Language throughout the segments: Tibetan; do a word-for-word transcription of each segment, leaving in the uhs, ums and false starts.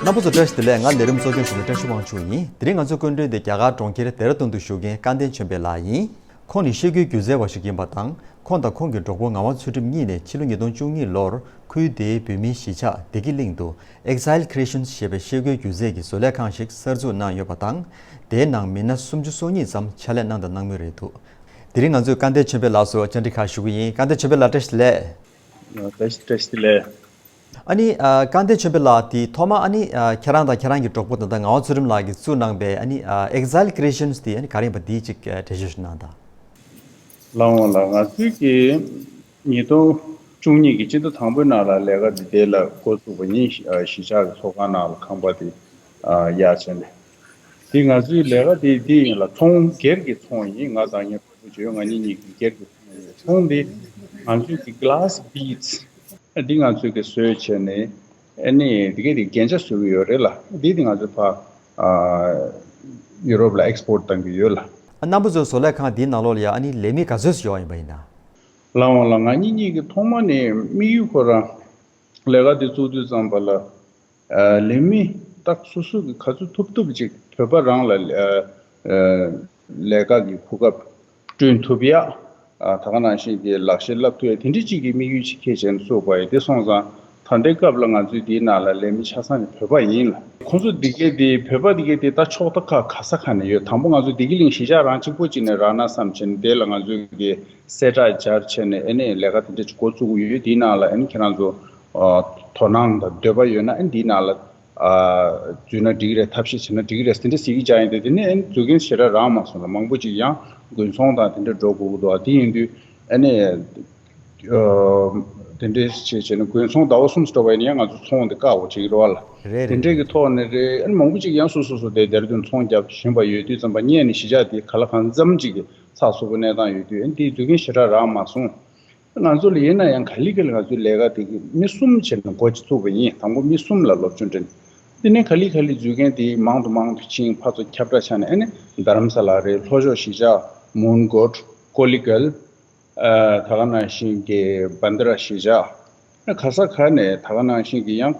རྣམ་པ་ཚོ་བཀྲ་ཤིས་བདེ་ལེགས། ང་ལས་རིམ་གཙོ་སྐྱོང་ཞུ་མཁན་བཀྲ་ཤིས་དབང་ཕྱུག་ཡིན། དེ་རིང་ང་ཚོའི་སྐུ་མགྲོན་དེ་རྒྱ་གར་གྲོང་ཁྱེར་ལྡེ་ར་ལྡུན་དུ་བཞུགས་མཁན་སྐལ་ལྡན་ཆོས་འཕེལ་ལགས་ཡིན། ཁོང་ནི་ཤེལ་སྒོའི་སྒྱུ་རྩལ་བ་ཞིག་ཡིན་པ་དང་། ཁོང་དང་ཁོང་གི་གྲོགས་པོ་ངག་དབང་ཚུལ་ཁྲིམས་གཉིས་ནས་ཕྱི་ལོ་ཉིས་སྟོང་བཅུ་གཉིས་ལོར་ཁུལ་དེའི་བོད་མིའི་གཞིས་ཆགས་བདེ་སྐྱིད་གླིང་དུ་Exile Creations ཞེས་པའི་ཤེལ་སྒོའི་སྒྱུ་རྩལ་གྱི་བཟོ་ལས་ཁང་ཞིག་གསར་འཛུགས་གནང་ཡོད་པ་དང་། དེའི་ནང་མི་སྣ་སུམ་ཅུ་སོ་གཉིས་ཙམ་ཕྱག་ལས་གནང་དང་གནང་མུས་རེད་འདུག་དེ་རིང་ང་ཚོས་སྐལ་ལྡན་ཆོས་འཕེལ་ལགས་སུ་བཅར་འདྲི་ཁག་ཞུ་གི་ཡིན། སྐལ་ལྡན་ཆོས་འཕེལ་ལགས་བཀྲ་ཤིས་བདེ་ལེགས། བཀྲ་ཤིས་བཀྲ་ཤིས་བདེ་ལེགས། ཨ་ནི་ཨ། སྐལ་ལྡན་ཆོས་འཕེལ་ལགས་དེ་ཐོག་མ་ཨ་ནི་ཨ། ཁྱེད་རང་དང་ཁྱེད་རང་གི་གྲོགས་པོ་ད་ལྟ་ངག་དབང་ཚུལ་ཁྲིམས་ལགས་ཀྱིས་བཙུགས་གནང་པའི་ཨ་ནི་ཨ། Exile Creations དེ་ཨ་ནི་ག་རེ་ཡིན་པ་དེ་ཅིག་ཨ། འགྲེལ་བརྗོད་ཞིག་གནང་དང་། ལགས་འོང་ལགས། ང་ཚོས་ཀྱི་ཉིས་སྟོང་བཅུ་གཉིས་ཀྱི་སྤྱི་ཟླ་དང་པོའི་ནང་ལ་ལས་ཀ་འདི་དེ་ལ་འགོ་བཙུགས་པ་ཡིན། ཨ། གཞིས་ཆགས་ཀྱི་ཚོགས་ཁང་ནང་ལ་ཁང་པ་དེ་ཨ། གཡར་བྱས་ནས། དེ་ང་ཚོའི་ལས་ཀ་དེ་འདི་ཡིན་ལ། ཚོང་སྒེར་གྱི་ཚོང་ཡིན། ང་དང་ངའི་གྲོགས་པོ་ཇོ་ཡོ་ང་གཉིས་གཉིས་ཀྱི་སྒེར་གྱི་ཚོང་ཡིན། ཚོང་འདི་ང་ཚོའི་གི་Glass Beads འདི་ང་ཚོས་ཀྱི་བཟོས་བྱས་ནས། ཨ་ནི་དེ་གའི་དེ་རྒྱན་ཆ་བཟོ་གི་ཡོད་རེད་ལ། འདི་དེ་ང་ཚོས་ཕ་ཨ། ཡུ་རོབ་ལ་ཨེག་སི་པོར་ཊི་བཏང་གི་ཡོད་ལ། ཨ། རྣམ་པ་ཚོའི་བཟོ་ལས་ཁང་འདིའི་ནང་ལོགས་ལ་ཡ་ཨ་ནི་ལས་མི་ག་ཚོད་ཙམ་ཡོད་ཡིན་པ་ཡིན་ན། ལགས་འོང་ལགས། ང་གཉིས་གཉིས་ཀྱི་ཐོག་མ་ནས་དམིགས་ཡུལ་ཁོ་རང་ལས་ཀ་འདི་བཙུགས་དུས་ཙམ་པ་ལ། ཨ། ལས་མི་ཏག་སོ་སོ་གི་ག་ཚོད་ཐུབ་ཐུབ་ཅིག་བོད་པ་རང་ལ་ཨ། ཨ། ལས་ཀ་གི་གོ་སྐབས་བསྐྲུན་ཐུབ་ཡ། ཨ། ད་ག་ནང་བཞིན་གྱི་ལག་ཤེས་བསླབ་ཐུབ་ཡ་དེ་འདྲ་ཅིག་གི་དམིགས་ཡུལ་ཅིག་འཁྱེར་བྱས་ནས་བཙུགས་པ་ཡིན། དེ་སོང་ཙང་ད་ལྟའི་སྐབས་ལ་ང་ཚོའི་འདིའི་ནང་ལ་ལས་མི་ཆ་ཚང་ནི་བོད་པ་ཡིན་ལ། ཁོང་ཚོ་འདི་གའི་དེ་བོད་པ་འདི་གའི་དེ་ད་ཕྱོགས་མཐའ་ཁག་ག་ས་ག་ནས་ཡོད། དང་པོ་ང་ཚོ་བདེ་སྐྱིད་གླིང་གཞིས་ཆགས་རང་གཅིག་པོ་གཅིག་ནས་རག་ན་བསམ་བྱས་ནས། དེ་ལ་ང་ཚོའི་གི་གསལ་བསྒྲགས་སྦྱར་བྱས་ནས། ཨ་ནི་ལས་ཀ་དེ་འདྲ་ཅིག་འགོ་བཙུགས་ཀྱི་ཡོད། དེའི་ནང་ལ་ཨ་ནི་ཁྱེད་རང་ཚོ་ཨ། དོ་སྣང་དང་འདོད་པ་ཡོད་ན་ཨ་ནི་འདིའི་ནང་ལ་ཨ། འཛུལ་ན་འགྲིག་གི་རེད། ཐབས་ཤེས་བྱས་ན་འགྲིག་གི་རེད། དེ་འདྲ་ཟེར་གྱི་བྱ་ཡིན་ཏེ། དེ་ནས་ཨ་ནི་འཛུལ་མཁན་ཞེ་དྲག་རག་མ་སོང་ལ། མང་པོ་ཅིག་ཡང་དགུན་ཚོང་དང་དེ་འདྲ་འགྲོ་དགོས་ཀྱི་འདུག་དེ་ཡིན་དུས་ཨ་ནི་ཨ། དེ་འདྲ་བྱས་བྱས་ནས་དགུན་ཚོང་ཟླ་བ་གསུམ་འགྲོ་བ་ཡིན་ན་ཡང་ང་ཚོ་ཚོང་དེ་བཀག་འོ་བྱེད་ཀྱི་རེད་བ་ལ། རེད་དེ་རེད། འདྲའི་གི་ཐོག་ནས་རེད། ཨ་ནི་མང་པོ་ཅིག་ཡང་སོ་སོ་སོ་དེ་ལྡེ་ར་ལྡུན་ཚོང་རྒྱབ་བཞིན་པ་ཡོད་དུས་ཙམ་པ། སྔོན་ནས་གཞིས་ཆགས་དེ་ག་ལ་གང་འཚམ་ཅིག་གི་ཚགས་ཚུད་པོ་གནས་སྟངས་ཡོད་དུས། ཨ་ནི་དེ་འཛུལ་མཁན་ཞེ་དྲག་རག་མ་སོང་། ང་ཚོ་ལ་ཡིན་ན་ཡང་ག་ལེ་ག་ལེ་ང་ཚོའི་ལས་ཀ་དེ་གི་མི་གསུམ་བྱས་ནས་འགོ་ཅིག་བཙུགས་པ་ཡིན། དང་པོ་མི་གསུམ་ལ་སློབ་སྦྱོང་སྤྲད། དེ་ནས་ག་ལེ་ག་ལེ་འཛུལ་མཁན་དེ་མང་དུ་མང་དུ་ཕྱིན། ཕར་ཚུར་ཁྱབ་བསྒྲགས་བྱས་ནས། ཨ་ནི་རྡ་རམ་ས་ལ་རེད། ལྷོ་ཕྱོགས་གཞིས་ཆགས་མོན་གྷོ། ཀོ་ལི་གྷལ། ཨ། ད་ག་ནང་བཞིན་གྱི་བན་དི་ར་གཞིས་ཆགས། ཨ། ག་ས་ག་ནས་ད་ག་ནང་བཞིན་གྱི་ཡང་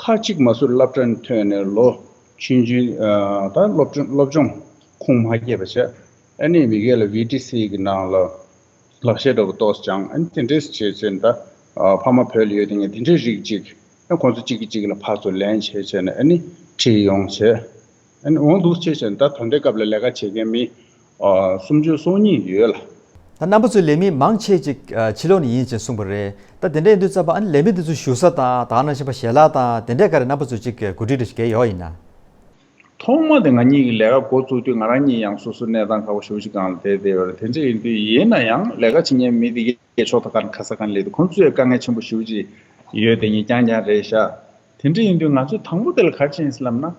ཁག་ཅིག་མ་སུ་སློབ་གྲྭ་ནས་ཐོན་ནས་ལོ་ཆུང་ཆུང་། ཨ། ད་སློབ་སྦྱོང་སློབ་སྦྱོང་ཁུངས་མ་སྐྱེལ་བ་བྱས། ཨ་ནི་མི་སྒེར་ལ་བི་ཏི་སི་གི་ནང་ལ་ལག་ཤེས་འདྲ་པོ་ཏོག་ཙམ་སྦྱངས། ཨ་ནི་དེ་འདྲས་བྱས་བྱས་ནས། ད་ཨ་ཕ་མ་བོད་ལ་ཡོད་དེ་ངས་དེ་འདྲས་རིགས་ཅིག་ཨ་ཁོང་ཚོ་གཅིག་གིས་གཅིག་ལ་ཕར་ཚུར་ལེན་བྱས་བྱས་ནས། ཨ་ནི་ཁྲིད་ཡོང་བྱས། ཨ་ནི་འོང་འདུག་བྱས་བྱས་ནས་ད་ད་ལྟའི་སྐབས་ལ་ལས་ཀ་བྱེད་མཁན་མི་ཨ་སུམ་ཅུ་སོ་གཉིས་ཡོད་ལ། ད་རྣམ་པ་ཚོའི་ལས་མི་མང་ཆེ་ཅིག་ཨ་ཕྱི་ལོགས་ནས་ཡིན་ཅེས་གསུངས་པ་རེད། ད་དེ་འདྲ་ཡིན་དུས་ཙམ་པ། ཨ་ནི་ལས་མི་འདི་ཚོ་བཞུགས་ས་དང་། ད་ག་ནང་བཞིན་པ་ཞལ་ལག་དང་དེ་འདྲས་ག་རེ་རྣམ་པ་ཚོས་ཅིག་གོ་སྒྲིག་འདྲ་ཞིག་བྱས་ཡོད་ཡིན་ན། ཐོག་མ་དེ་ང་གཉིས་ཀྱིས་ལས་ཀ་འགོ་བཙུགས་དུས་ང་རང་གཉིས་ཡང་སོ་སོ་གནས་སྟངས་ཁག་པོ་ཞེ་པོ་ཅིག་སྒང་ལ་བསྡད་བསྡད་ཡོད་རེད། དེ་འདྲ་ཡིན་དུས་ཡིན་ན་ཡང་ལས་ཀ་བྱེད་མཁན་མི་དེ་གའི་ཕྱོགས་མཐའ་ཁག་ནས་ག་ས་ག་ནས་སླེབས་དུས་ཁོང་ཚོས་དཀའ་ངལ་ཆེན་པོ་ཞེ་པོ་ཅིག་ཡོད་དེ་ཡིན་རྐྱང་རྐྱང་རེད་ཤག་དེ་འདྲ་ཡིན་དུས་ང་ཚོས་དང་པོ་དེ་ལ་ག་རེ་བྱས་ཡིན་ཟེར་ལབ་ན།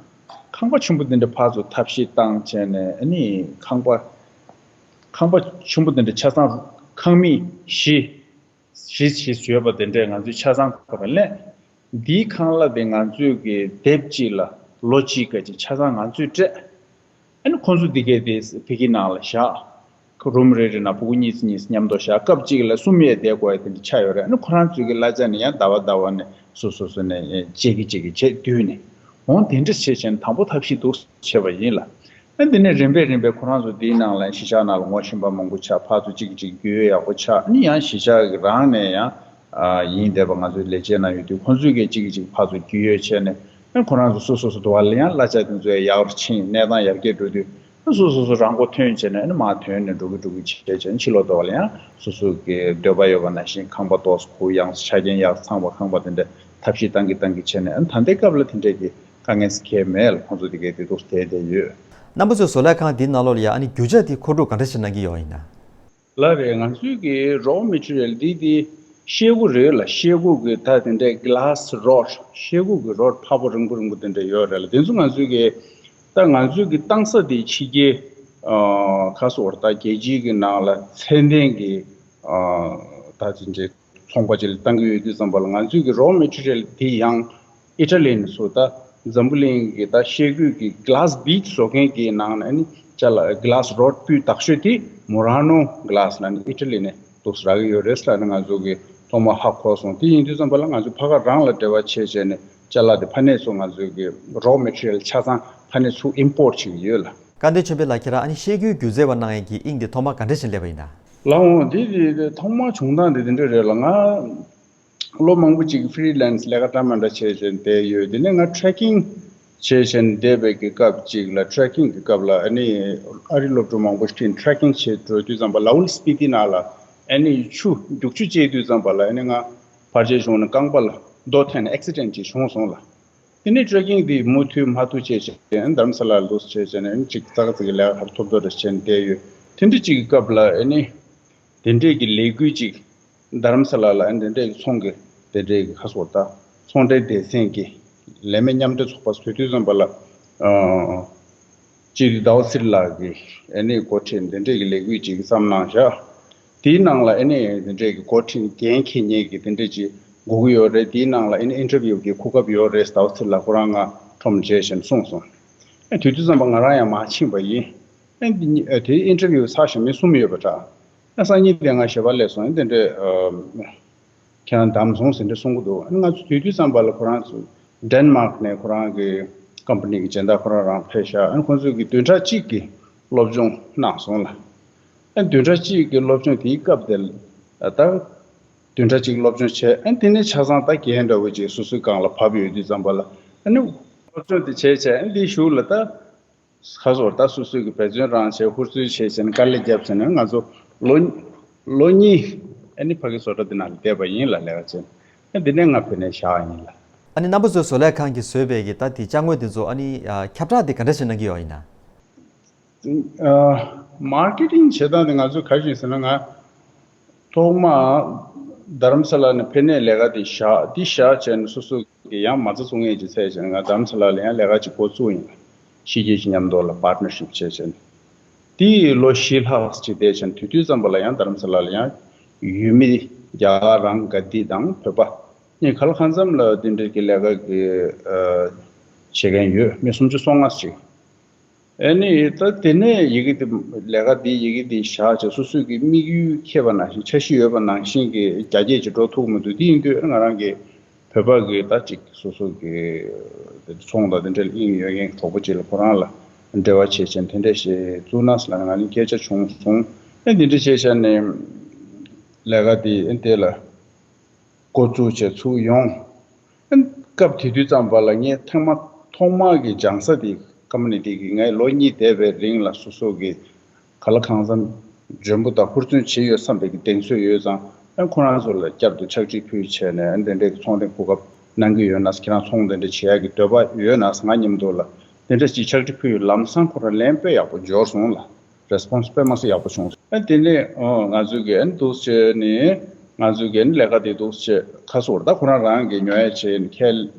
ཁང་པ་ཆེན་པོ་དེ་འདྲ་ཕར་ཚུར་ཐབས་ཤེས་བཏང་བྱས་ནས། ཨ་ནི་ཁང་པ་ཁང་པ་ཆེན་པོ་དེ་འདྲ་ཆ་ཚང་ཁང་མིག་བཞི་བཞི་བཞི་ཡོད་པ་དེ་འདྲས་ང་ཚོས་ཆ་ཚང་ཁོ་རང་ལེན། འདིའི་ཁང་གླ་དེ་ང་ཚོས་ཀྱི་དེབ་གཅིག་ལ་ལོ་གཅིག་ག་ཅིག་ཆ་ཚང་ང་ཚོས་སྤྲད། ཨ་ནི་ཁོང་ཚོ་འདི་གས་དེ་ཕ་གི་ནང་ལ་བཞག་ཁོ་རུམ་རེ་རེ་ནང་ཕྲུ་གུ་གཉིས་གཉིས་མཉམ་དུ་བཞག་སྐབས་གཅིག་ལ་གསུམ་ཡས་བསྡད་དགོས་ཡ་དེ་འདྲ་ཆགས་ཡོད་རེད། ཨ་ནི་ཁོ་རང་ཚོའི་གི་གླ་ཆ་ནི་ཡང་ཟླ་བ་ཟླ་བ་ནས་སོ་སོ་སོ་ནས་གཅིག་གིས་གཅིག་གིས་བྱས་བསྡུས་ནས། འོང་དེ་འདྲ་བྱས་བྱས་ནས་དང་པོ་ཐབས་ཤེས་འདུག་བྱས་པ་ཡིན་ལ། ཨ་དེ་ནས་རིམ་པས་རིམ་པས་ཁོ་རང་ཚོ་དེའི་ནང་ལ་གཞིས་ཆགས་ནང་ལ་ངོ་ཤེས་པ་མང་པོ་ཆགས། ཕར་ཚུར་གཅིག་གིས་གཅིག་རྒྱུས་ཡོད་ཡག་པོ་ཆགས། ཨ་ནི་ཡང་གཞིས་ཆགས་ཀྱི་རང་ནས་ཡང་ཨ་ཡིན་བསྡད་པ་ང་ཚོའི་ལས་བྱེད་ནང་ཡོད་དུས་ཁོང་ཚོས་གིས་གཅིག་གིས་གཅིག་ཕར་ཚུར་རྒྱུས་ཡོད་བྱས་ནས། ཨ་ཁོ་རང་ཚོ་སོ་སོ་སོ་དུ་བ་ལ་ཡང་གླ་ཆ་དེ་ཚོ་ཡག་རུ་ཕྱིན། གནས་སྟངས་ཡར་རྒྱས་འགྲོ་དུས་ཨ་སོ་སོ་སོ་རང་མགོ་ཐོན་བྱས་ནས། ཨ་ནི་མར་ཐོན་ནས་འགྲོ་གི་འགྲོ་གི་བྱས་བྱས་ནས་ཕྱི་ལོགས་དུ་བ་ལ་ཡང་སོ་སོ་གི་འདོད་པ་ཡོད་པ་ནང་བཞིན་ཁང་པ་ཏོག་ཙམ་ཁུག་ཡངས་ཆ་རྐྱེན་ཡག་ཚང་བ་ཁང་པ་དེ་འདྲ་ཐབས་ཤེས་བཏང་གི་བཏང་གི་བྱས་ནས། ཨ་ནི་ད་ལྟའི་སྐབས་ལ་དེ་འདྲས་ཀྱི་དཀའ་ངལ་གང་ཡང་མེད་ལ། ཁོང་ཚོ་དེ་གའི་དེ་འདུག་བསྡད་བསྡད་ཡོད། རྣམ་པ་ཚོའི་བཟོ་ལས་ཁང་འདིའི་ནང་ལོགས་ལ་ཡ་ཨ་ནི་རྒྱུ་ཆ་དེ་མཁོ་སྒྲུབ་ག་འདྲ་ཞིག་གནང་གི་ཡོད་ཡིན་ན། ལགས་རེད། ང་ཚོའི་གི་raw material འདི་དེ་ཤེལ་སྒོ་རེད་ལ། ཤེལ་སྒོ་གི་ད་དེ་འདྲའི་glass rod། ཤེལ་སྒོ་གི་rod ཕར་པོ་རིང་པོ་རིང་པོ་དེ་འདྲ་ཡོད་རེད་ལ། དེ་ཚོ་ང་ཚོའི་གི་ད་ང་ཚོའི་གི་བཏང་ས་དེ་ཕྱི་རྒྱལ་ཨ་ཁ་སོ་ད་རྒྱལ་སྤྱིའི་གི་ནང་ལ་ཚད་ལྡན་གི་ཨ་ད་དེ་འདྲའི་ཚོང་པ་ཅིག་ལ་བཏང་གི་ཡོད་དུས་ཙམ་པ་ལ། ང་ཚོའི་གི་raw material དེ་ཡང་ཨི་ཊ་ལི་ནས་སུ་ད་འཛམ་བུ་གླིང་གི་ད་ཤེལ་སྒོའི་གི་glass bead བཟོ་མཁན་གི་ནང་ནས་ཨ་ནི་ཅ་ལག་glass rod སྤུས་དག་ཤོས་དེ་Murano glass ལ་ནི་ཨི་ཊ་ལི་ནས་འདུག་རག་གི་ཡོད་རེད་ཟེར་ནས་ང་ཚོ་གི་ཐོག་མ་ཧ་གོ་སོང་། དེ་ཡིན་དུས་ཙམ་པ་ལ་ང་ཚོ་ཕ་ག་རང་ལ་འབྲེལ་བ་བྱས་བྱས་ནས་ ཅ་ལག་དེ་ཕ་ནས་ཚུར་ང་ཚོའི་གི་raw material་ཆ་ཚང་ཕ་ནས་ཚུར་import་བྱེད་ཀྱི་ཡོད་ལ། སྐལ་ལྡན་ཆོས་འཕེལ་ལགས། ཁྱེད་རང་ཨ་ནི་ཤེལ་སྒོའི་སྒྱུ་རྩལ་བ་གནང་ཡས་ཀྱི་དབྱིངས་དེ་ཐོག་མ་ག་འདྲ་ཞིག་སླེབས་པ་ཡིན་ན། ལགས་འོང་། དེ་དེ་དེ་ཐོག་མ་བྱུང་སྟངས་དེ་དེ་འདྲ་རེད་ལ། ང་ལོ་མང་པོ་ཅིག་freelance་ལས་ཀ་འདྲ་མི་འདྲ་བྱས་བྱས་བསྡད་ཡོད། དེ་ནས་ང་trekking་བྱས་བྱས་བསྡད་པའི་གི་སྐབས་ཅིག་ལ། trekking་གི་སྐབས་ལ་ཨ་ནི་ཨ་རི་སློབ་ཕྲུག་མང་པོ་ཞིག་trekking་བྱས་འགྲོ་དུས་ཙམ་པ་ལ། Lahaul Spiti་ནང་ལ་ཨ་ནི་ཆུ་རྒྱུག་ཆུ་རྐྱལ་དུས་ཙམ་པ་ལ་ཨ་ནི་ང་བར་ཆད་བྱུང་ནས་རྐང་པ་ལ་རྡོ་ཐེབས་ནས་accident་ཅིག་བྱུང་སོང་ལ། དེ་ནས་trekking་དེ་མུ་མཐུད་མུ་མཐུད་བྱས་བྱས་ཨ་ནི་རྡ་རམ་ས་ལར་འདུག་སེ་བྱས་བྱས་ནས་ཨ་ནི་ཅིག་ཙག་ཙིག་གི་ལས་ཀ་ག་རེ་ཐོབ་ཐོབ་རེ་བྱས་ནས་བསྡད་ཡོད། དེ་འདྲ་ཅིག་གི་སྐབས་ལ་ཨ་ནི་དེ་འདྲས་ཀྱི་ལས་འགུལ་ཅིག་རྡ་རམ་ས་ལ་ལ་ཨ་ནི་དེ་འདྲས་ཀྱི་ཚོང་གི་དེ་འདྲས་ཀྱི་ཁ་སོ་ད་ཚོང་འབྲེལ་སྡེ་ཚན་གྱི་ལས་མི་མཉམ་འབྲེལ་ཚོགས་པ་ཟེར་དུས་ཙམ་པ་ལ་ཨ་ཅིག་ཟླ་བ་ཚེ་རིང་ལགས་ཀྱིས་ཨ་ནི་འགོ་ཁྲིད་དེ་འདྲས་ཀྱི་ལས་འགུལ་ཅིག་བརྩམས་གནང་བཞག་དེའི་ནང་ལ་ཨ་ནི་དེ་འདྲས་ཀྱི་འགོ་ཁྲིད་འགན་འཁྱེར་མཁན་གྱི་དེ་འདྲས་ཅིག་དགོས་ཀྱི་ཡོད་རེད། དེའི་ནང་ལ་ཨ་ནི་interview་གི་གོ་སྐབས་ཡོད་རེད། ཟླ་བ་ཚེ་རིང་ལགས་ཁོ་རང་ང་ཁྲོམ་བྱས་བཞིན་གསུངས་སོང་། ཨ་དུས་དུས་ཙམ་པ་ང་རང་ཡང་མ་ཕྱིན་པ་ཡིན། ཨ་དེ་interview་ཚར་ཞིང་མི་གསུམ་ཡོད་པ་འདྲ། ཨ་སང་ཉིན་དེ་ང་ཞལ་པར་སླེབས་སོང་། ཨ་དེ་འདྲས་ཨ་ཁྱེད་རང་བདམས་སོང་ཟེར་འདྲ་གསུང་གི་འདུག་ཨ་ང་ཚོ་དུས་དུས་ཙམ་པ་ལ་ཁོ་རང་ཚོ་Denmark་ནས་ཁོ་རང་གི་company་གི་སྦྱིན་བདག་ཁོ་རང་རང་ཕེབས་ཤག་ཨ་ཁོང་ཚོ་གི་བདུན་ཕྲག་གཅིག་གི་སློབ་སྦྱོང་གནང་སོང་ལ། ཨ་བདུན་ཕྲག་གཅིག་གི་སློབ་སྦྱོང་དེའི་སྐབས་དེ་ལ་ད་བདུན་ཕྲག་གཅིག་སློབ་སྦྱོང་བྱས། ཨ་དེ་ནས་ཆ་ཚང་ད་རྒན་འདྲ་བོ་ཅིག་སོ་སོའི་སྒང་ལ་བབས་ཡོད་དུས་ཙམ་པ་ལ་ཨ་ནི་སློབ་སྦྱོང་དེ་བྱས་བྱས་ཨ་འདིའི་གཞུག་ལ་ད། ཁ་སོར་ད་སོ་སོའི་གི་འབད་བརྩོན་རང་བྱས། ཧུར་བརྩོན་བྱས་བྱས་ནས་དཀའ་ལས་བརྒྱབ་བྱས་ནས་ང་ཚོ་ལོ་ལོ་གཉིས་ཨ་ནི་ཕ་གི་བཟོ་གྲྭ་འདི་ནང་ལ་བསྡད་པ་ཡིན་ལ། ལས་ཀ་བྱས་ཨ་འདི་ནས་ང་བོད་ནས་བཞག་ཡིན་ལ། ཨ་ནི་རྣམ་པ་ཚོའི་བཟོ་ལས་ཁང་གིས་བཟོས་པའི་གི་ད་དེ་ཅ་དངོས་དེ་ཚོ་ཨ་ནི་ཨ་ཁྱབ་བསྒྲགས་དེ་ག་འདྲ་ཞིག་གནང་གི་ཡོད་ཡིན་ན། ཨ་marketing་བྱེད་སྟངས་དེ་ང་ཚོས་ག་རེ་བྱས་ཟེར་ན། ང་ཐོག་མ་རྡ་རམ་ས་ལ་ནས་ཕེབས་ནས་ལས་ཀ་དེ་བཞག་དེ་བཞག་བྱས་ནས་སོ་སོ་གི་ཡང་མ་རྩ་བཙུགས་མཁན་ཅིག་བཙལ་བྱས་ནས་ང་རྡ་རམ་ས་ལ་ལ་ཡང་ལས་ཀ་ཅིག་འགོ་བཙུགས་ཡིན། ཕྱི་རྒྱལ་གྱི་མཉམ་དུ་ལ་partnership་བྱས་བྱས་ནས། དེ་ལོ་བཞི་ལྷག་ཅིག་བསྡད་བྱས་ནས་དུས་དུས་ཙམ་པ་ལ་ཡང་རྡ་རམ་ས་ལ་ལ་ཡང་ཡུལ་མི་རྒྱ་གར་རང་ག་འདི་དང་བོད་པ་གཉིས་ག་ལ་གང་འཚམ་ལ་དེ་འདྲའི་གི་ལས་ཀ་གི་ཨ་བྱེད་མཁན་ཡོད། མི་སུམ་ཅུ་སོ་ལྔ་ཅིག་ཨ་ནི་ད་དེ་ནས་ཡི་གེ་དེ་ལས་ཀ་དེ་ཡི་གེ་དེ་བཞག་བྱས་སོ་སོའི་གི་དམིགས་ཡུལ་འཁེལ་བ་ནང་བཞིན་འཆར་གཞི་ཡོད་པ་ནང་བཞིན་གི་རྒྱ་སྐྱེད་ཅིག་འགྲོ་ཐུབ་མི་འདུག་དེ་ཡིན་དུས་ང་རང་གི་བོད་པ་གི་ད་ཅིག་སོ་སོ་གི་ཚོང་དང་དེ་འདྲ་ལ་དབྱིངས་ཡོད་མཁན་གྲོགས་པོ་ཅིག་ལ་ཁོ་རང་ལ་འབྲེལ་བ་བྱས་བྱས་དེ་འདྲ་ཞིག་བཙུགས་ན་ཟེར་ལབ་ནས་ང་ནི་སྐད་ཆ་བྱུང་སོང་། ཨ་དེ་འདྲ་བྱས་བྱས་ནས་ལས་ཀ་དེ་ཨ་དེ་ལ། འགོ་བཙུགས་བྱས་ཚུགས་ཡོང་། སྐབས་དེ་དུས་ཙམ་པ་ལ་ངས་ཐེངས་མ་ཐོག་མ་གི་སྦྱང་ས་དེ་ཀམ་པ་ནི་དེ་གི་ངས་ལོ་གཉིས་བསྡད་པའི་རིང་ལ་སོ་སོ་གི་ག་ལ་གང་འཚམ་འཇོན་པོ་དང་ཧུར་བརྩོན་བྱས་ཡོད་བསམ་པའི་གི་གདེང་ཚོད་ཡོད་ཙང་ཨ་ཁོ་རང་ཚོ་ལ་བསྐྱར་དུ་ཕྱག་བྲིས་ཕུལ་བྱས་ནས་ཨ་འདི་འདྲའི་གི་ཚོང་ལས་གོ་སྐབས་གནང་གི་ཡོད་ན། ཁྱེད་རང་ཚོང་འདི་འདྲ་བྱེད་ཡག་གི་འདོད་པ་ཡོད་ན་ང་མཉམ་དུ་ལ་དེ་འདྲ་ཅིག་ཕྱག་བྲིས་ཕུལ་ཡོད། ལམ་སང་ཁོ་རང་ལན་དཔེ་ཡག་པོ་འབྱོར་སོང་ལ། རེ་སི་པོན་སི་དཔེ་མ་སྲིད་ཡག་པོ་བྱུང་། ཨ་དེ་ནས་ཨོ་ང་ཚོས་ཀྱི་ཨ་ནི་འདུག་བྱས་ནས་ང་ཚོས་ཀྱི་ཨ་ནི་ལས་ཀ་དེ་འདུག་བྱས་ཁ་སོར་ད་ཁོ་རང་རང་གི་ཉོ་ཡ་བྱས་ནས་ཁས་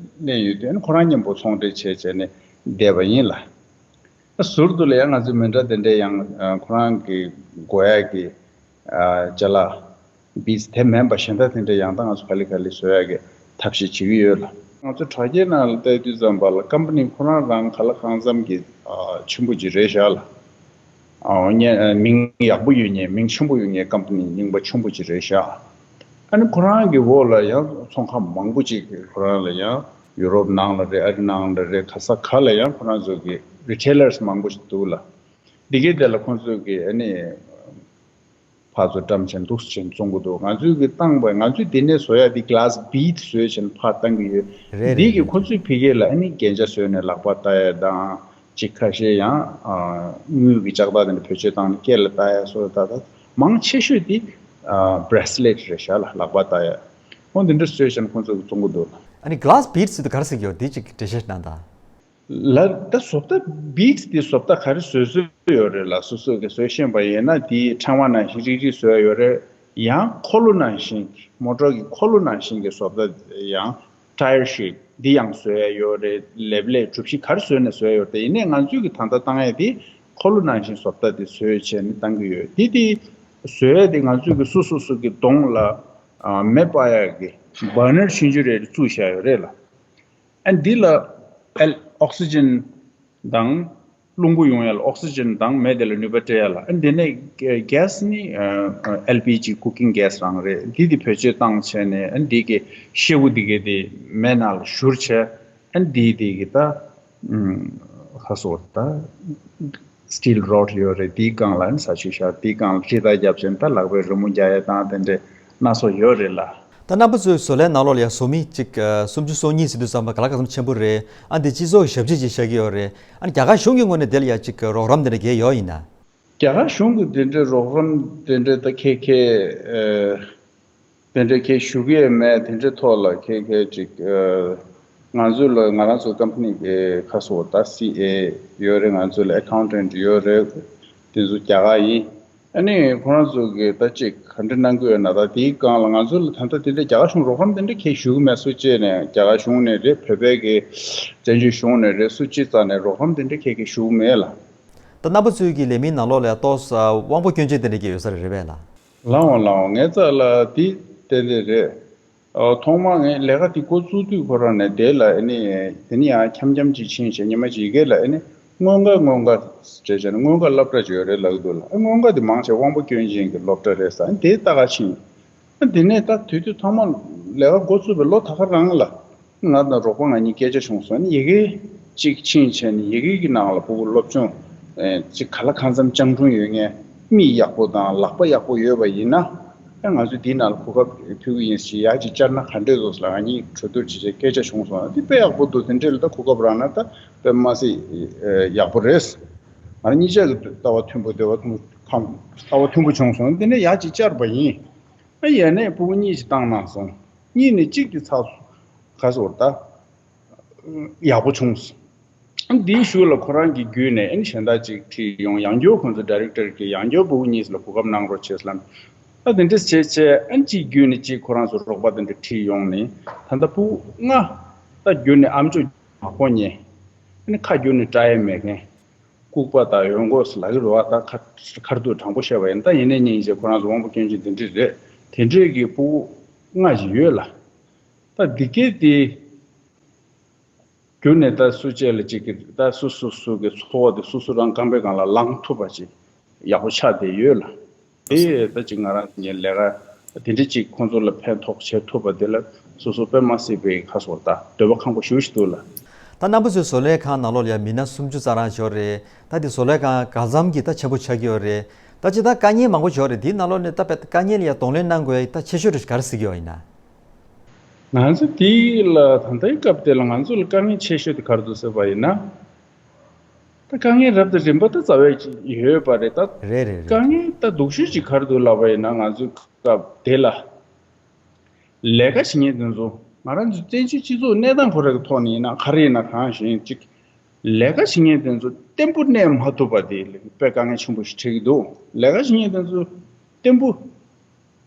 ལེན་ཡོད་དུས་ཨ་ནི་ཁོ་རང་མཉམ་པོ་ཚོང་འབྲེལ་བྱས་བྱས་ནས་བསྡད་པ་ཡིན་ལ། ཨ་ཟུར་དུ་ལ་ཡང་ང་ཚོས་མི་འདྲ་དེ་འདྲའི་ཡང་ཨ་ཁོ་རང་གི་དགོས་ཡ་གི་ཨ་ཅ་ལག་བིས་དེ་མིན་པ་གཞན་དག་དེ་འདྲ་ཡང་ད་ང་ཚོ་ག་ལེ་ག་ལེ་བཟོ་ཡ་གི་ཐབས་ཤེས་བྱེད་ཀྱི་ཡོད་ལ། ང་ཚོ་དྲ་རྒྱའི་ནང་ལ་བལྟས་དུས་ཙམ་པ་ལ་ཀམ་པ་ནི་ཁོ་རང་རང་ག་ལ་གང་འཚམ་གྱི་ཨ་ཆེན་པོ་ཅིག་རེད་ཤག་ལ། ཨ་ཉེ་མིང་ཡག་པོ་ཡོད་མཁན་མིང་ཆེན་པོ་ཡོད་མཁན་ཀམ་པ་ནི་རྙིང་པ་ཆེན་པོ་ཅིག་རེད་ཤག་ཨ་ནི་ཁོ་རང་གི་འོག་ལ་ཡང་ཚོང་ཁང་མང་པོ་ཅིག་ཁོ་རང་ལ་ཡང་ཡུ་རོབ་ནང་ལ་རེད། ཨ་རི་ནང་ལ་རེད། ག་ས་ག་ལ་ཡང་ཁོ་རང་ཚོ་གི་རི་ཊེ་ལར་སི་མང་པོ་ཞིག་འདུག་ལ། འདི་གའི་དེ་ལ་ཁོང་ཚོ་གི་ཨ་ནི་ཕར་ཚུར་བཀྲམ་བྱས་འདུག་སེ་བྱས་བཙོང་གི་འདུག་ང་ཚོའི་གི་བཏང་བ་ང་ཚོས་དེ་ནས་བཟོ་ཡ་དེ་གི་ལཱ་སི་བིད་བཟོས་བྱས་ཕར་བཏང་གི་ཡོད། རེད་རེད་འདི་གི་རེད། ཁོ་ཚོའི་ཕ་གི་ལ་ཨ་ནི་རྒྱན་ཆ་བཟོས་ནས་ལག་པ་ལྟ་ཡ་དང་ཅིག་ཁ་ཤས་ཡང་ཨ་དངུལ་གི་ལྕགས་ཐག་དེ་འདྲ་བེད་སྤྱོད་བཏང་ནས་སྐེ་ལ་ལྟ་ཡ་སོགས་ད་ད་མང་ཆེ་ཤོས་དེ་ཨ་བྷེ་རེ་སི་ལེ་ཊི་རེད་ཤག་ལ་ལག་པ་ལྟ་ཡ། ཁོང་དེ་འདྲ་བཟོས་བྱས་ཁོང་ཚོ་གི་བཙོང་གི་འདུག་ཨ་ནི་གི་ལཱ་སི་བིད་ཟེར་དུས་ག་རེ་ཟེར་གི་ཡོད་འདི་ཅིག་འགྲེལ་བཤད་གནང་དང་། ལ་ད་བཟོ་ལྟ་བིད་དེ་བཟོ་ལྟ་ག་རེ་བཟོ་སྲོལ་ཡོད་རེད་ལ། སོ་སོ་གི་བཟོ་ཤེས་པ་ཡིན་ན་དེའི་ཕྲེང་བ་ནང་བཞིན་རིག་རིག་བཟོ་ཡ་ཡོད་རེད། ཡང་འཁོར་ལོ་ནང་བཞིན་མོ་ཊ་གི་འཁོར་ལོ་ནང་བཞིན་གྱི་བཟོ་ལྟ་ཡང་ཊ་ཡར་ཤེབ་འདི་ཡང་བཟོ་ཡ་ཡོད་རེད། ལེབ་ལེ་གྲུ་བཞི་ག་རེ་བཟོས་ནས་བཟོ་ཡ་ཡོད་རེད། ཡིན་ནའི་ང་ཚོས་གི་ད་ལྟ་བཏང་ཡ་དེ་འཁོར་ལོ་ནང་བཞིན་བཟོ་ལྟ་དེ་བཟོས་བྱས་ནས་བཏང་གི་ཡོད། དེ་དེ་བཟོ་ཡ་དེ་ང་ཚོས་གི་སོ་སོ་སོ་གི་གདོང་ལ་མེ་སྤར་ཡ་གི་བར་ནར་ཆུང་ཆུང་རེ་རེ་བཙུགས་བཞག་ཡོད་རེད་ལ། ཨ་འདི་ལ་ཨེལ་ཨོག་སི་ཇན་དང་རླུང་བུ་ཡོང་ཡ་ལ་ཨོག་སི་ཇན་དང་མེ་དེ་ལ་ནུས་པ་སྤྲད་ཡ་ལ། ཨ་འདི་ནས་གེ་སི་ནི་ཨེལ་པི་ཇི་ཀུ་ཀིང་གེ་སི་རང་རེད། འདི་དེ་བེད་སྤྱོད་བཏང་བྱས་ནས་ཨ་འདི་གི་ཤེལ་སྒོ་འདི་གའི་དེ་མེ་ནང་ལ་བཞུར་བྱས། ཨ་འདིའི་དེ་གི་ད་ཁ་སོ་ད་སི་ཊིལ་རོཌ་ཡོད་རེད། དེའི་སྒང་ལ་ནི་ས་ཆུ་ཤར། དེའི་སྒང་ལ་ཁྲི་ཐག་བརྒྱབ་བྱས་ད་ལག་པས་རི་མོ་རྒྱག་ཡས་དང་དེ་འདྲས་སྣ་ཚོགས་ཡོད་རེད་ལ། ད་རྣམ་པ་ཚོའི་བཟོ་ལས་ནང་ལོགས་ལ་ཡ་བཟོ་མི་གཅིག་སུམ་ཅུ་སོ་གཉིས་ཟེར་དུས་ཙམ་པ་ག་ལ་གང་འཚམ་ཆེན་པོ་རེད། ཨ་འདི་སྤྱི་ཚོགས་ཀྱི་ཞབས་ཕྱི་ཅིག་བྱ་གི་ཡོད་རེད། ཨ་ནི་རྒྱ་གར་གཞུང་གི་ངོས་ནས་དེ་ལ་ཡ་གཅིག་རོགས་རམ་དེ་འདྲ་གས་ཡོད་ཡིན་ན། རྒྱ་གར་གཞུང་གི་དེ་འདྲའི་རོགས་རམ་དེ་འདྲའི་ད་ཁེ་ཁེ་དེ་འདྲའི་ཁེ་ཞུ་གི་ཡོད་མེད། དེ་འདྲའི་ཐོག་ལ་ཁེ་ཁེ་ཅིག་ང་ཚོ་ལ་ང་རང་ཚོ་ཀམ་པ་ནི་གི་ཁ་སོ་ད་སི་ཨེ་ཡོད་རེད། ང་ཚོ་ལ་ཨེ་ཁའུན་ཊེན་ཊི་ཡོད་རེད། དེ་ཚོ་རྒྱ་གར་ཡིན། ཨ་ནི་ཁོ་རང་ཚོ་གི་ད་ཅིག་ག་འདྲ་གནང་གི་ཡོད་ན། ད་དེའི་སྒང་ལ་ང་ཚོ་ལ་ད་ལྟ་དེ་འདྲའི་རྒྱ་གར་གཞུང་རོགས་རམ་དེ་འདྲ་ཁེ་ཞུ་གི་མེད། སུ་གཅིག་ནས་རྒྱ་གར་གཞུང་ནས་རེད། བོད་པའི་གི་བཙན་བྱོལ་གཞུང་ནས་རེད། སུ་གཅིག་རྩ་ནས་རོགས་རམ་དེ་འདྲ་ཁེ་ཁེ་ཞུ་གི་མེད་ལ། ད་རྣམ་པ་ཚོའི་གི་ལས་མིའི་ནང་ལོགས་ལ་ཏོག་ཙམ་དབང་པོ་སྐྱོན་ཅན་དེ་འདྲ་གི་ཡོད་ས་རེད་པས་ལ། ལའོ་ལའོ། ངའི་རྩ་ལ་དེ་ཏན་ཏན་རེད། ཨོ། ཐོག་མར་ངས་ལས་ཀ་དེ་འགོ་བཙུགས་དུས་ཁོ་རང་ནས་དེ་ལ་ཨ་ནི་དེ་ནི་ཡང་འཁྱམ་འཁྱམ་ཅིག་ཕྱིན་བྱས། ཉི་མ་གཅིག་གི་ལ་ཨ་ནི་སྔོན་ཁ་སྔོན་ཁ་བྱས་བྱས་ནས་སྔོན་ཁ་སློབ་གྲྭ་ཅིག་ཡོད་རེད་ལབ་ཀྱི་འདུག་ལ། ཨ་སྔོན་ཁ་དེ་མང་ཆེ་དབང་པོ་སྐྱོན་ཅན་གྱི་སློབ་གྲྭ་རེད་ཟེར། ཨ་ནི་དེ་ལྟ་ག་ཕྱིན། ཨ་དེ་ནས་ད་དུས་དུས་ཐོག་མར་ལས་ཀ་འགོ་བཙུགས་པའི་ལོ་ད་ག་རང་ལ། ང་དང་རོགས་པ་ང་གཉིས་སྐད་ཆ་བྱུང་སོང་། ཡི་གེ་གཅིག་ཕྱིན་བྱས་ནས་ཡི་གེ་གི་ནང་ལ་ཕྲུ་གུ་སློབ་སྦྱོང་ཅིག་ག་ལ་གང་འཚམ་སྤྱང་གྲུང་ཡོད་མཁན། མིག་ཡག་པོ་དང་ལག་པ་ཡག་པོ་ཡོད་པ་ཡིན་ན། ཨ་ང་ཚོས་འདིའི་ནང་ལ་གོ་སྐབས་ཕུལ་གི་ཡིན་ཞེས་ཡར་ཅིག་བཅར་ན་ག་འདྲས་འདུག་ལ་ང་གཉིས་གྲོས་བསྡུར་བྱས་བྱས་སྐད་ཆ་བྱུང་སོང་། འདི་དཔེ་ཡག་པོ་འདུག་དེ་འདྲས་ལ་ད་གོ་སྐབས་རག་ན་ད་དཔེ་མ་སྲིད་ཡག་པོ་རེད། ང་རང་གཉིས་ཆ་གི་ལྟ་བ་མཐུན་པོ་འདོད་པ་མཐུན་པོ་ལྟ་བ་མཐུན་པོ་བྱུང་སོང་། འདི་ནས་ཡར་ཅིག་བཅར་བ་ཡིན། ཨ་ཡས་ནས་ཕྲུ་གུ་གཉིས་ཤིག་བཏང་གནང་སོང་། གཉིས་ནས་གཅིག་དེ་ཚགས་སོང་། ག་སོང་ད། ཡག་པོ་བྱུང་སོང་། ཨ་འདིའི་གཞུག་ལ་ཁོ་རང་གི་བརྒྱུད་ནས་ཨ་ནི་གཞན་དག་ཅིག་ཁྲིད་ཡོང་། ཡང་བསྐྱར་ཁོང་ཚོ་ཌའི་རེག་ཊར་གྱིས་ཡང་བསྐྱར་ཕྲུ་གུ་གཉིས་ལ་གོ་སྐབས་གནང་རོགས་བྱེད་ལབ། ཨ་དེ་འདྲས་བྱས་བྱས་ཨ་གཅིག་བརྒྱུད་ནས་གཅིག་ཁོ་རང་ཚོ་རོགས་པ་དེ་འདྲ་ཁྲིད་ཡོང་ནས་ད་ལྟ་ཕྲུ་གུ་ལྔ་ད་བརྒྱུད་ནས་ཨམ་ཅོག་མ་གོ་མཁན། ཨ་ནི་ཁ་བསྒྱུར་ནས་བཀྲ་ཡས་མེད་མཁན། ལྐུགས་པ་དང་ཡོང་སྒོ་ལབ་ཀྱི་རེད་བ། ད་ཁ་ཁ་ཐུག་དྲང་པོ་བཤད་པ་ཡིན་ན། ད་ཡིན་ནའི་སྙིང་རྗེ་ཁོ་རང་ཚོ་དབང་པོ་སྐྱོན་ཅན་དེ་འདྲས་རེད། དེ་འདྲས་ཀྱི་ཕྲུ་གུ་ལྔ་ཞིག་ཡོད་ལ། ད་འདི་གས་དེ་བརྒྱུད་ནས་ད་སུ་གཅིག་ལ་གཅིག་གི་ད་སུ་སུ་སུ་གི་འཚོ་བ་དེ་སུ་སུ་རང་རྐང་པའི་སྒང་ལ་ལངས་ཐུབ་པ་ཅིག་ཡག་པོ་ཆགས་བསྡད་ཡོད་ལ། དེ་ད་ཅིག་ང་རང་ངའི་ལས་ཀ་དེ་འདྲ་ཅིག་ཁོང་ཚོ་ལ་ཕན་ཐོགས་བྱེད་ཐུབ་པ་དེ་ལ་སོ་སོ་དཔེ་མ་སྲིད་པའི་ཁ་སོ་ད་འདོད་པ་ཁེངས་པོ་ཞེ་པོ་ཞིག་འདུག་ལ། ད་རྣམ་པ་ཚོའི་བཟོ་ལས་ཁང་ནང་ལོགས་ལ་ཡང་མི་སྣ་སུམ་ཅུ་རྩ་རང་ཡོད་རེད། ད་དེ་བཟོ་ལས་ཁང་ག་ཙམ་གྱི་ད་ཆེན་པོ་ཆགས་ཀྱི་ཡོད་རེད། ད་ཅི་ད་དཀའ་ངལ་མང་པོ་ཡོད་རེད། དེའི་ནང་ལོགས་ནས་ད་དཔེ་དཀའ་ངལ་ལ་ཡང་གདོང་ལེན་གནང་དགོས་ད་ཆེ་ཤོས་རེ་ག་རེ་གཟིགས་ཀྱི་ཡོད་ཡིན་ན། ང་ཚོ་དེ་ལ་ད་ལྟའི་སྐབས་དེ་ལ་ང་ཚོ་ལ་དཀའ་ངལ་ཆེ་ཤོས་དེ་ག་རེ་འདུག་ཟེར་བ་ཡིན་ན། ད་དཀའ་ངལ་རབ་དང་རིམ་པ་ད་རྩ་བའི་ཡོད་པ་རེད་ད། རེད་རེད་རེད། དཀའ་ངལ་ད་སྡུག་ཤོས་ཅིག་ག་རེ་འདུག་ལབ་པ་ཡིན་ན། ང་ཚོའི་སྐབས་དེ་ལ་ལས་ཀ་བྱེད་མཁན་དེ་ཚོ་ང་རང་ཚོའི་བཙན་བྱོལ་སྤྱི་ཚོགས་གནས་སྟངས་ཁོ་རང་གི་ཐོག་ནས་ཡིན་ན་ག་རེ་ཡིན་ན་གང་ཞིག་ཅིག་ལས་ཀ་བྱེད་མཁན་དེ་ཚོ་བརྟན་པོ་གནས་མ་ཐུབ་པ་དེ་དཔེ་དཀའ་ངལ་ཆེན་པོ་ཞིག་འཕྲད་ཀྱི་འདུག་ལས་ཀ་བྱེད་མཁན་དེ་ཚོ་བརྟན་པོ་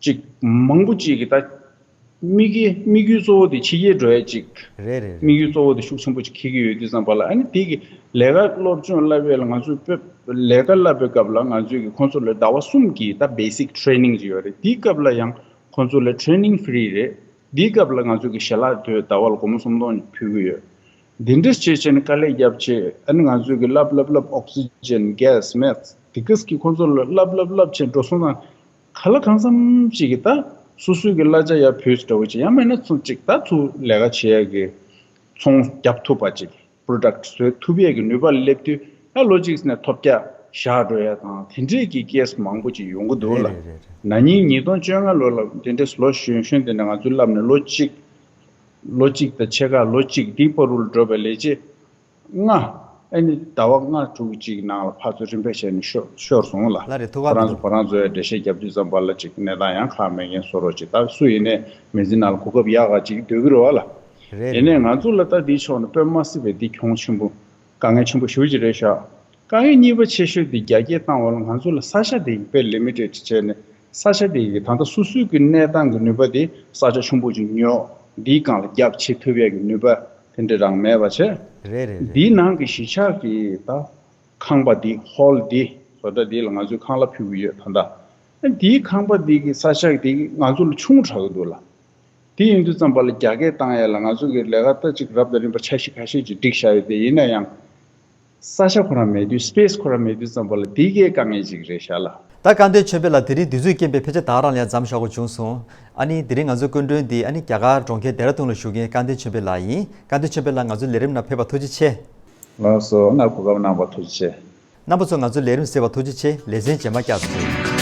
ཅིག་མང་པོ་ཅིག་གིས་ད་དམིགས་ཡུལ་དམིགས་ཡུལ་གཙོ་བོ་དེ་ཕྱི་རྒྱལ་འགྲོ་ཡ་ཅིག་རེད་རེད་རེད། དམིགས་ཡུལ་གཙོ་བོ་དེ་ཤུགས་ཆེན་པོ་ཅིག་འཁྱེར་གྱི་ཡོད་དུས་ཙམ་པ་ལ། ཨ་ནི་དེ་གི་ལས་ཀ་སློབ་སྦྱོང་བསླབ་ཡས་ལ་ང་ཚོས་དཔེ་ལས་ཀ་བསླབ་པའི་སྐབས་ལ་ང་ཚོས་ཀྱི་ཁོང་ཚོ་ལ་ཟླ་བ་གསུམ་གྱི་ད་བེ་སིག་ཊི་རེ་ནིང་ཅིག་ཡོད་རེད། དེའི་སྐབས་ལ་ཡང་ཁོང་ཚོ་ལ་ཊི་རེ་ནིང་ཧྥི་རི་རེད། དེའི་སྐབས་ལ་ང་ཚོས་ཀྱི་ཞལ་ལག་དེ་ཟླ་བ་ལ་སྒོར་མོ་སུམ་སྟོང་ཕུལ་གྱི་ཡོད། འདི་འདྲས་བྱས་བྱས་ནས་དཀའ་ལས་བརྒྱབ་བྱས། ཨ་ནི་ང་ཚོས་ཀྱི་བསླབ་བསླབ་བསླབ། ཨོག་སི་ཇན་གྷེ་སི་མེད་དེ་གས་ཀྱི་ཁོང་ཚོ་ལ་བསླབ་བསླབ་བསླབ་བྱས་འགྲོ་སོང་དང་། ག་ལ་གང་འཚམ་ཅིག་གིས་ད་སོ་སོའི་གི་གླ་ཆ་ཡར་བུད་འདྲ་བོ་ཅིག་ཡང་མིན་ན་ཚོང་ཅིག་ད་ཚུར་ལས་ཀ་བྱེད་ཡ་གི་ཚོང་རྒྱབ་ཐུབ་པ་ཅིག་པོ་རོ་ཌག་ཊི་བཟོ་ཐུབ་ཡ་གི་ནུས་པ་ལ་སླེབས་དུས། ད་ལོ་གཅིག་ནས་ཐོབ་རྒྱག་བཞག་འགྲོ་ཡ་དང་དེ་འདྲས་ཀྱི་ཀེ་སི་མང་པོ་ཅིག་ཡོང་གི་འདུག་ལ། རེད་རེད་རེད། ན་ནིང་ཉིས་སྟོང་བཅོ་ལྔ་ལོ་ལ་དེ་འདྲས་ལོ་གཞོན་གཞོན་དེ་འདྲ་ང་ཚོས་བསླབས་ནས་ལོ་གཅིག་ལོ་གཅིག་དང་ཕྱེད་ཀ་ལོ་གཅིག་དེའི་བར་དུ་ལ་འགྲོ་བའི་ལས་བྱེད་ལྔ། ཨ་ནི་ཟླ་བ་ལྔ་དྲུག་ཅིག་ནང་ལ་ཕར་ཚུར་རིམ་པས་བྱས་ནས་ཤོར་ཤོར་སོང་ལ། ལ་རེད། ཐུག་ཁོ་རང་ཚོ་ཁོ་རང་ཚོའི་འགྲེལ་བཤད་རྒྱབ་དུས་ཙམ་པ་ལ་ཅིག་གནས་སྟངས་ཡང་ཁག་མེད་མཁན་བཟོ་འདྲ་ཅིག་ད་སུ་ཡིན་ནའི་མི་ཚེ་ནང་ལ་གོ་སྐབས་ཡག་ག་ཅིག་འདོད་ཀྱི་རེད་བ་ལ། རེད་ཡིན་ནའི་རེད། ང་ཚོ་ལ་ད་འདིའི་ཕྱོགས་ནས་དཔེ་མ་སྲིད་པའི་འདི་གྱོང་ཆེན་པོ། དཀའ་ངལ་ཆེན་པོ་ཞེ་པོ་ཅིག་རེད་ཤག་དཀའ་ངལ་གཉིས་པ་ཆེ་ཤོས་དེ་རྒྱ་སྐྱེད་བཏང་བ་ལ་ང་ཚོ་ལ་ས་ཆ་དེ་དཔེ་ལི་མི་ཊེཌ་བྱས་ནས། ས་ཆ་དེ་གི་ད་ལྟ་སོ་སོའི་གི་གནས་སྟངས་ཀྱི་ནུས་པ་དེ་ས་ཆ་ཆུང་པོ་ཅིག་ཉོ། འདིའི་སྒང་ལ་རྒྱབ་བྱེད་ཐུབ་ཡས་ཀྱི་ནུས་པ་དེ་འདྲ་རང་མེད་པ་བྱས། རེད་རེད་རེད། འདིའི་ནང་གི་གཞིས་ཆགས་ཀྱི་ད་ཁང་པ་འདི་ཧོལ་འདི་བཟོ་གྲྭ་འདི་ལ་ང་ཚོས་ཁང་གླ་ཕུལ་གྱི་ཡོད་ད་ལྟ། འདིའི་ཁང་པ་འདི་གི་ས་ཆ་འདི་གི་ང་ཚོ་ལ་ཆུང་དྲགས་ཀྱི་འདུག་ལ། དེ་ཡིན་དུས་ཙམ་པ་ལ་རྒྱ་སྐྱེད་བཏང་ཡས་ལ་ང་ཚོ་གི་ལས་ཀ་ད་ཅིག་རབ་དང་རིམ་པ་འཆར་གཞི་ཁ་ཤས་ཅིག་བསྒྲིགས་བཞག་ཡོད་དེ། ཡིན་ན་ཡང་ས་ཆ་ཁོ་རང་མེད་དུས། སི་པེ་སི་ཁོ་རང་མེད་དུས་ཙམ་པ་ལ་དེ་གའི་དཀའ་ངལ་ཅིག་རེད་ཤག་ལ། ད་སྐལ་ལྡན་ཆོས་འཕེལ་ལགས། དེ་རིང་དུས་ཚོད་རྐྱེན་པས་ཕལ་ཆེར་ད་ག་རང་ལ་ཡང་མཚམས་བཞག་དགོས་བྱུང་སོང་། ཨ་ནི་དེ་རིང་ང་ཚོའི་སྐུ་མགྲོན་འདི་ཨ་ནི་རྒྱ་གར་གྲོང་ཁྱེར་ལྡེ་ར་ལྡུན་ལ་བཞུགས་མཁན་སྐལ་ལྡན་ཆོས་འཕེལ་ལགས་ཡིན། སྐལ་ལྡན་ཆོས་འཕེལ་ལགས། ང་ཚོའི་ལས་རིམ་ནང་ཕེབས་པར་ཐུགས་རྗེ་ཆེ། ལགས་སོ། ང་གོ་སྐབས་གནང་བར་ཐུགས་རྗེ་ཆེ། རྣམ་པ་ཚོ་ང་ཚོའི་ལས་རིམ་གཟིགས་པར་ཐུགས་རྗེ་ཆེ། ལེ་ཚན་རྗེས་མར་བསྐྱར་དུ་མཇལ།